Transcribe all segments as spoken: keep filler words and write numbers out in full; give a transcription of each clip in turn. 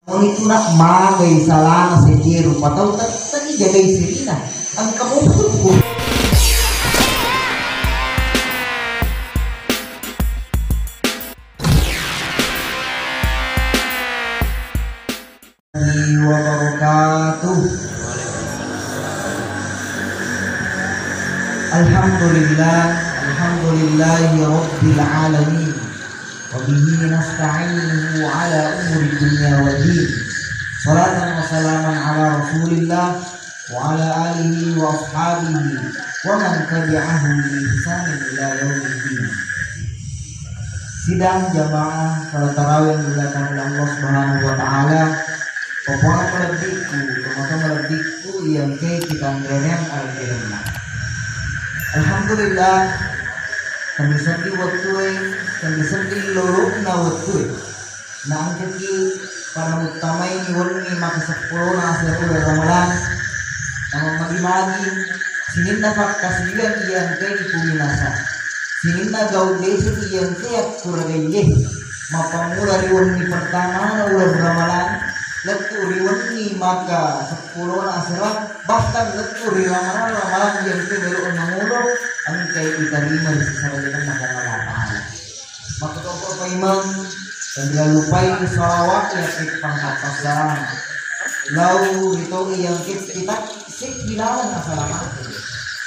Moni tu nak magai salana sedia rupa tau, tette'i jagai sirina. Engka mutu ku. Wabarakatuh. Alhamdulillah, alhamdulillahi rabbil alamin. Wa bihi nasta'inuhu ala umuri dunya wa din. Salatan wa salaman ala Rasulillah wa ala alihi wa ashabihi wa man tabi'ahum bi ihsanin ila yaumiddin. Sidang jamaah salat tarawih yang dimuliakan oleh Allah Subhanahu wa Ta'ala, papuang malebbikku, tomatoa malebbikku, yang ke kita ngereng alkirenna. Alhamdulillah, kami seddi wettue, kami seddi lolokna wettue. Naengkaki pada muttamaini wenni maka seppulona asera uleng Ramalang. Namammagi-magi sininna pakkasiwiang iya engkae ipuminasa. Sininna gau desa iya engkae akkuragaiye. Mappammula ri wenni pertamana uleng Ramalang, lettu ri wenni maka seppulona asera, bahkan lettu ri Ramalang, Ramalang iya engkae melo namulo, engkae itarima ri seserajanna Puang Allah Ta'ala. Makkutoppo paimeng, tenrialupai salawat yakippang appassalang lao ri tau iya engkae kita seddi laleng asalamakku.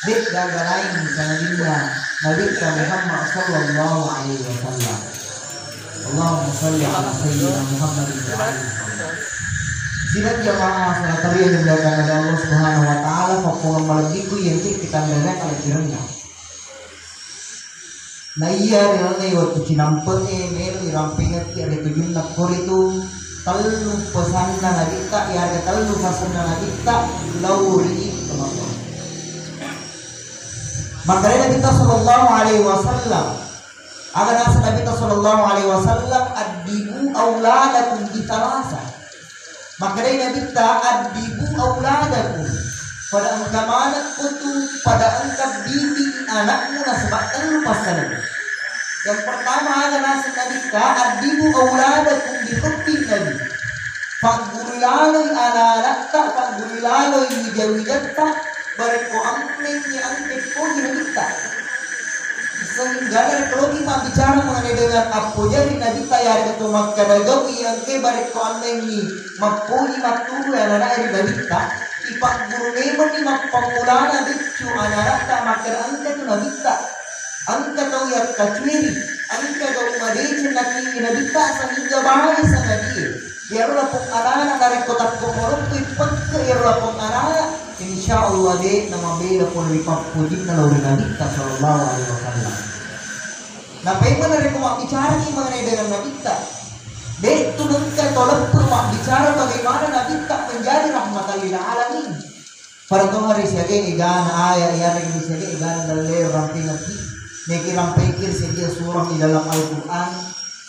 De' gaga laing sangadinna Nabitta Muhammad sallallahu alaihi wasallam. Allahumma salli ala sayyidina Muhammadin wa alihi wasallam. Sidang jamaah salat tarawih yang dimuliakan oleh Allah Subhanahu wa Ta'ala, pappongeng malebbikku iya engkae kita nrereng alkirenna. Na iya ri lalenna wettu cinampe'e melo irampengekki ri tujunna koritu tellu pesanna Nabitta, iyarega tellu fasenna Nabitta lao ri tomatoa. Makkedai Nabitta sallallahu alaihi wasallam, aga naseng Nabitta sallallahu alaihi wasallam, "Addibu auladakum bi tsalasa." Makkedai Nabitta, "Addibu auladakum." Pada engka manekko tu, pada engka bimbing anakmu nasaba tellu passaleng. Yang pertama aga naseng Nabitta, "Addibu auladakum bi hubbin nabi." Pagguru laloi ana-anatta, pagguru laloi wija-wijatta, barekko ammengngi engka poji Nabitta. Sehingga narekko loki mabbicara mengenai dengan appojari Nabitta, yarega to makkada gau iya engkae barekko ammengngi mappoji mattudu ana-ana ri Nabitta, ipagguru memenni mappammulana beccu ana-anatta makkada engka tu Nabitta, engka tau yakkacueri, engka gau madeceng nakiwi Nabitta sehingga bae sangadie. Iyaro lapong anana narekko takko moloppoi pekke iyaro lapong anana, insya Allah de' namabela pole ri pappojinna lao ri Nabitta sallallahu alaihi wasallam. Napaimeng narekko mabbicaraki mengenai dengan Nabitta, de' tu engka to leppe mabbicara bagaimana Nabitta menjadi rahmatan lil alamin. Pada toha ri siaga egana ayat, iyarega ri siaga egana dalle rampengekki. Niki rampengekki ri sedia surah di dalam Al-Quran,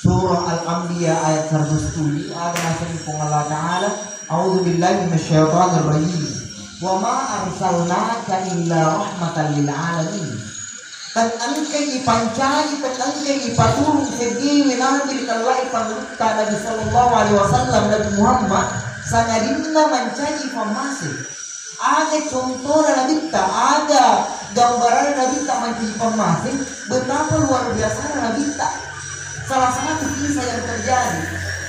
surah Al-Anbiya ayat seratus tujuh, aga nasengngi Puang Allah Ta'ala, "A'udzu billahi minasyaitonir rajim. Wa ma arsalnaka illa rahmatan lil alamin." Tengengkai ipancaji, tengengkai ipaturung seddiwi nabi ri tellae pangulutta Nabi sallallahu alaihi wasallam, Nabi Muhammad, sangadinna mancaji pammase. Aga contona Nabitta, aga gambaranna Nabitta mancaji pammase, betapa luar biasana Nabitta. Salah satu kisah yang terjadi,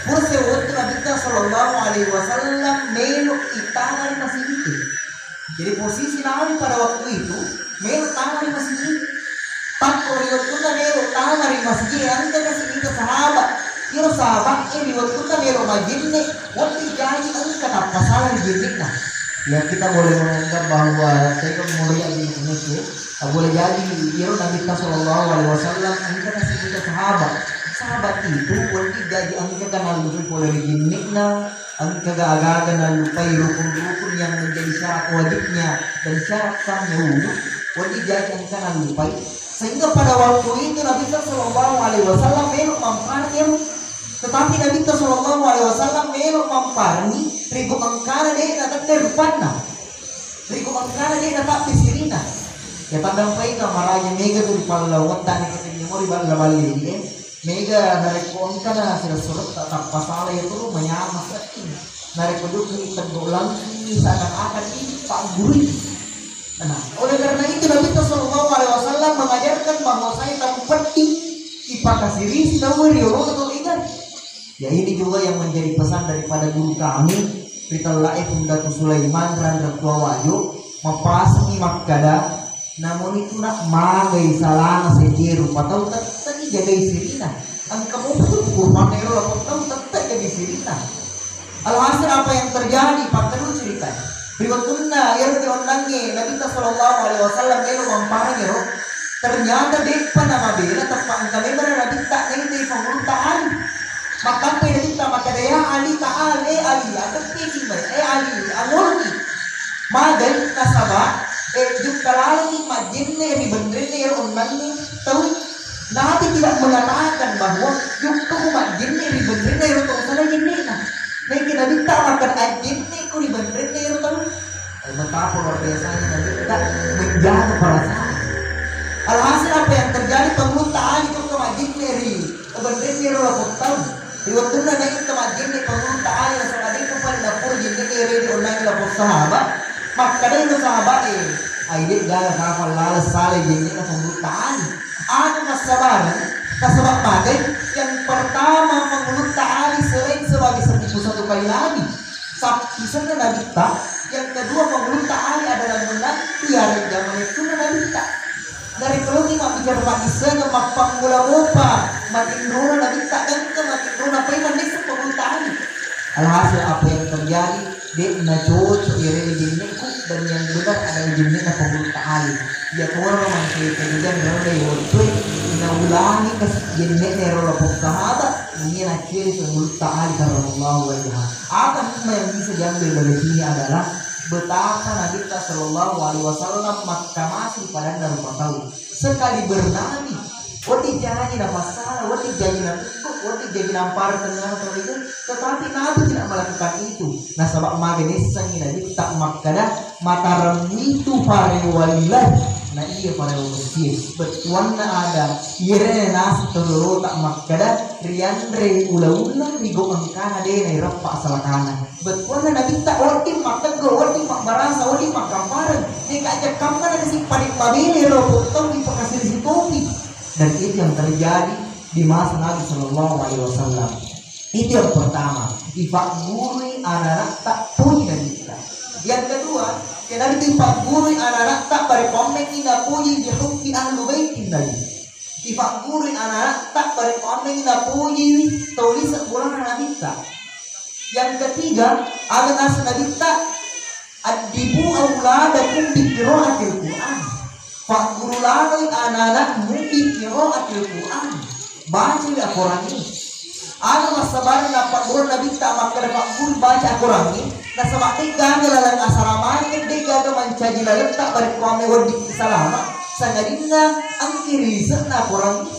pura sewettu Nabitta sallallahu alaihi wasallam melo itama ri masigi. Jadi posisi Nabi pada waktu itu melo tama ri masigi. Takko ri wettunna melo tama ri masigi, engka kasi ita sahabat. Iro sahabat e ri wettunna melo majenne, wedding jaji engka tappasala ri jenne'na. Ya, kita boleh menganggap bahwa saya kan mulia di Indonesia. Ah, boleh jadi iro Nabi sallallahu alaihi wasallam engka kasi ita sahabat. Sahabat itu wedding jaji engka kan allupi pole ri jenne'na. Engkaga aga-aga nallupai rukun-rukun yang menjadi syarat wajibnya dan syarat sahnya wudu, wedding jaji engka nallupai. Sehingga pada waktu itu Nabi sallallahu alaihi wasallam melo mamparni, tetapi Nabi sallallahu alaihi wasallam melo mamparni, rigo engkana de' natette rupanna, rigo engkana de' natappi sirina. Ya, tandang paika maraja mega tu ri pallawetta ni katanya mau ri balla-balla ini, eh. Mega narekko engkana sila suretta tappa sala, iya turu manyameng sedding. Narekko jokka iteggu langsung, seakan-akan ipaggurui. Nah, oleh karena itu Nabi sallallahu alaihi wasallam mengajarkan bahwasanya tamu penting ipakasirisi tau riolo tau ingat. Ya, ini juga yang menjadi pesan daripada guru kami, Ritellae Pundatu Sulaiman, Ranra Tua Wajo, mapasengi makkada, namun itu nak magai salana sejeru patau tette'i jagai sirina. Engka mupu kurmana ero lapong tau tette jagai sirina. Alhasil apa yang terjadi? Patteru cerita. Ri wettunna iyaro rionnangnge Nabitta sallallahu alaihi wasallam melo mampareng ero, ternyata de'pa namabela teppa engka memang Nabitta naita Pangulutta Ali. Makkampai Nabitta makkada, "Ya Ali, ta'al, eh Ali, ateppeki mai, eh Ali, angoloki." Magai nasaba, eh, jukka laloni majjenne ri benrenna ero onnangnge tau. Nabi tidak mengatakan bahwa jukka majjenne ri benrenna ero tau, sana jenne'na. Naiki Nabitta makkada ajjenne'ku ri benrenna ero tau. Eh, betapa luar biasanya Nabitta menjaga perasaan. Alhasil apa yang terjadi, Pangulutta Ali jokka majjenne ri benrenna ero lapong tau. Ri wettunna naita majjenne Pangulutta Ali, nasaba de'pa pale napura jenne'na ero ri onnangnge lapong sahaba. Makkadai ro sahaba e, ai de'gaga kapang laleng salai jenne'na Pangulutta Ali. Aga massabareng, nasaba magai, yang pertama Pangulutta Ali selain sebagai sepupu satu kali Nabi, Sap-, isenna Nabitta, yang kedua Pangulutta Ali adalah menantu yarega manettunna Nabitta. Narekko loki mabbicara paddissengeng, mappammula mopa matinrona Nabitta, engka matinrona paimeng nisseng Pangulutta Ali. Alhasil apa yang terjadi, de'na cocok yarega jenne'ku, dan yang benar adalah jenne'na Pangulutta Ali. Iya toro mangke kejadian rada iwottue, naulangi kasi jenne'na ero lapong sahaba, iya nakkiri Pangulutta Ali karramallahu wajhah. Apa hikmah yang bisa diambil dari sini adalah betapa Nabitta sallallahu alaihi wasallam makkamasi padanna rupa tau. Sekali bernabi, wedding jaji napassala, wedding jaji natukku, wedding jaji nampareng tengngana tau rideng, tetapi Nabi tidak melakukan itu. Nasaba magai naissengngi Nabitta makkada, "Mataremmitu parewa lilai, na iya parewa messie." Bettuanna ada, iyarega naseng tau lolota makkada, rianrei ulaunna, rigau engkana de naireppa salakana. Bettuanna Nabitta wedding matteggu, wedding mabbarasa, wedding makkampareng. Neka jakkammana kasi paling mabele ro, potong dipakasirisi topi. Dan itu yang terjadi di masa Nabi sallallahu alaihi wasallam. Itu yang pertama, ipaggurui anak-anakta poji Nabitta. Yang kedua, kenapa itu ipaggurui anak-anakta, barekkoammengngi napoji di hubbi ahlu baitin Nabi. Ipaggurui anak-anakta, barekkoammengngi napoji tau lise' bolana Nabitta. Yang ketiga, aga naseng Nabitta, "Addibu auladakum bi qiraatil Qur'an." Pagguru laloi anak-anakmu bi qiraatil Qur'an. Bacai akorangnge. Aga massabareng nappagguru Nabitta makkada pagguru baca akorangnge, nasaba de'gaga laleng asalamakeng, de'gaga mancaji laletta barekkoammengngi wedding salama, sangadinna engka ri lise'na akorangnge.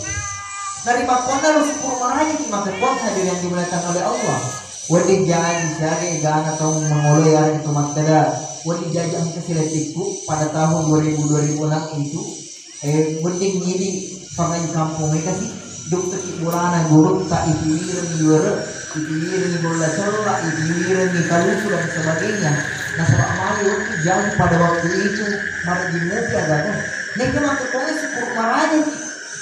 Narimakkuannaro sukkuru' marajaki makkekkuwang hadirin yang dimuliakan oleh Allah. Wedding jaji siaga egana tau mangolo yarega tau makkada, wedding jaji engka silettikku pada tahun dua ribu, dua ribu enam itu, eh, wedding idi pangaji kampong e kasi, dukkaki bolana gurutta, ipiwirengngi were, ipiwirengngi bolla cella, ipiwirengngi kalusu dan sebagainya. Nasaba magi wedding jaji pada waktu itu marajing mopi agaga. Neka makkekkuwang sukkuru' marajaki.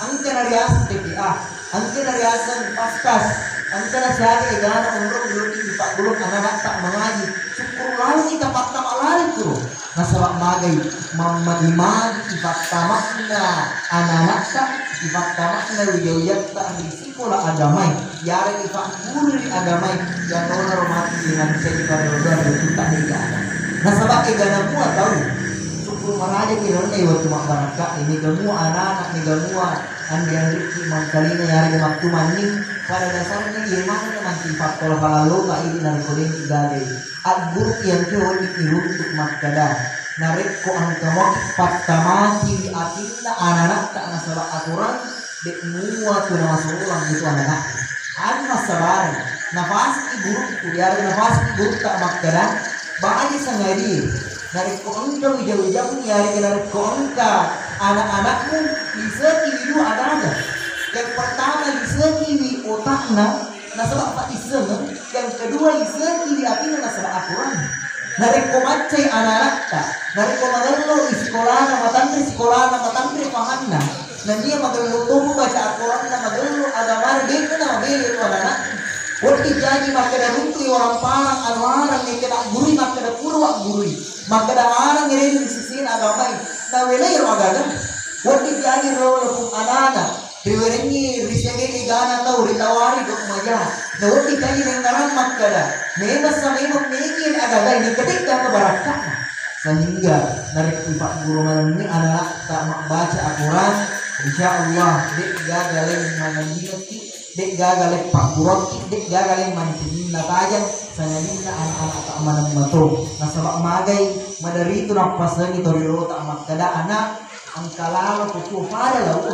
Engkana riaseng T P A, engkana riaseng Paskas, engkana siaga egana onrong wedding ipagguru' anak-anakta mangaji. Sukkuru' laloi tapattama laleng kuro. Nasaba magai, mammagi-magi ipattama'na anak-anakta, ipattama'na wija-wijatta ri sikola agamae. Yarega ipagguru ri agamae, yanonaro matu mancaji pada doa ri tutta egana. Nasaba egana mua tau. Sukkuru' marajaki ri onnai wettu mabbarakka, mega mua anak-anak, mega mua anre-anrekki mangkalinga yarega mattumanni. Pada dasarnya iya manenna mancaji pattola palalloka idi narekko de'ni gagai. Agguru' iyangke wedding iruntu' makkada, narekko engka moki pattamaki ri atinna anak-anakta nasaba akorang, de' mua tu namasolang itu anak-anak. Anu massabareng, nafasiki gurukku, yarega nafasiki gurutta makkada, baji sangadie, narekko engka wija-wijammu, yarega narekko engka anak-anakmu, liseki lidu agaga. Yang pertama, lisekiwi otakna nasaba paissengeng, yang kedua, lisekiwi atinna nasaba akoranna. Narekko maccai ananatta, narekko magello i sikolana, matanre sikolana, matanre pahanna, nennia magello tomo baca akoranna, magello agamana, de'na namabele tu anana'na. Wedding jaji makkeda runtu i orang parang anu arang, nekkeda gurui makkeda pura wa gurui, makkeda maneng ri sisina agamai, nawelai ro agaga. Wedding jaji ro lepung anana, riwerengngi, risiagai egana tau, ritawari gau maja. Na wedding kaji nengngarang makkeda, memang sa memang megi agagai, nengka de'gaga barakka'na. Sehingga narekko ipagguru manenni ananatta mabbaca Al-Quran, insya Allah de'gaga laing manengngaki, de'gaga laing pagguruakki, de'gaga laing mancajinna tajang, sangadinna anak-anak tak maneng mato. Nasaba magai maderitu nappasengi torirota makkeda, anak, engka lalo ko tuo pada lao.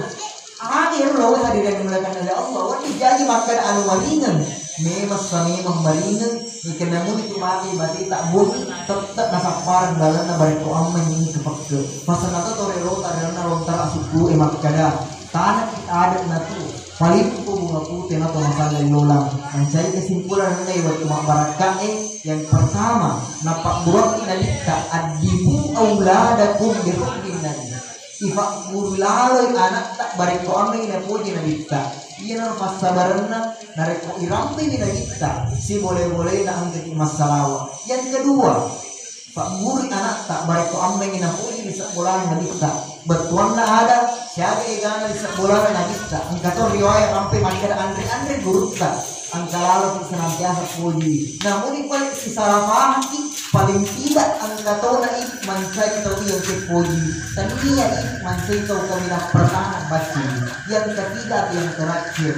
Aga ero lao hadireng mulakan oleh Allah. Wedding jaji makkeda anu maringeng. Memang sa memang maringeng. Ikenna muni tu mati mati tak bumi tetap nasappareng lalenna barekko ammeng ini kepekke. Pasal atau tore rota lalenna lontara sukku e makkeda. Tanah kita adat natu. Paling bunga putih natu masalah lolang. Mencari kesimpulan mengenai waktu mabbarakka e. Yang pertama, napagguruakki nabitta, addibu auladakum bihubbin nabi. Ifagguru laloi anatta barekko ammengngi napoji nabitta. Iyanaro passabarenna narekko irampeni nabitta, sibole-bolena engkaki massalawa. Yang kedua, faggurui anatta barekko ammengngi napoji ri sebbolana nabitta. Bettuanna ada, siaga egana ri sebbolana nabitta. Engka to riwayat rampe makkeda anre-anre gurutta. Engka lalo tu senantiasa poji. Namuni pale sisala pahamki, paling tidak engka tona idi mancaji tau iya engka poji. Tania idi mancaji tau kaminang pertama bacci. Yang ketiga atau yang terakhir.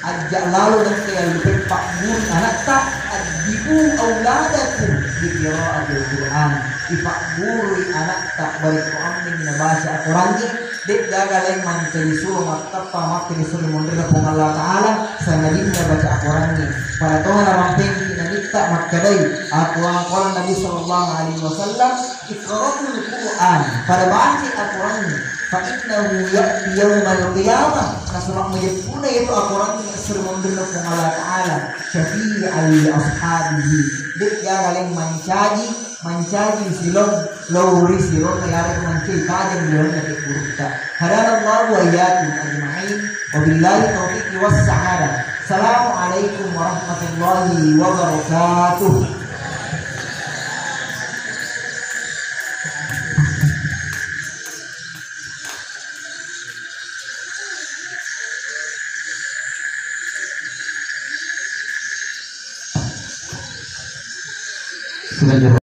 Ajak lalo nengka yang lupa pagguru anatta, addibu auladakum bi qiraatil Quran. Ipaggurui anatta barekko ammengngi nabaca Al-Quran. De'gaga laing mancaji suro mattappa makkeda suro monrinna Puang Allah Ta'ala, sangadinna baca Al-Qurangnge. Pada tona rampengki nabitta makkedai, Al-Quran, qala Nabi sallallahu alaihi wasallam, "Iqra'ul Quran," pada baca Al-Qurangnge, "fa innahu ya'ti yaumal qiyamah," nasaba majeppuna itu Al-Qurangnge suro monrinna Puang Allah Ta'ala, "syafi'an li ashabihi," de'gaga laing mancaji mancaji silong lao ri silong, yarega mancaji tajeng ri lalenna gurutta. Hadanallahu wa iyyakum ajma'in. Wabillahi taufiq was sa'adah. Assalamualaikum warahmatullahi wabarakatuh. Sudah jawab.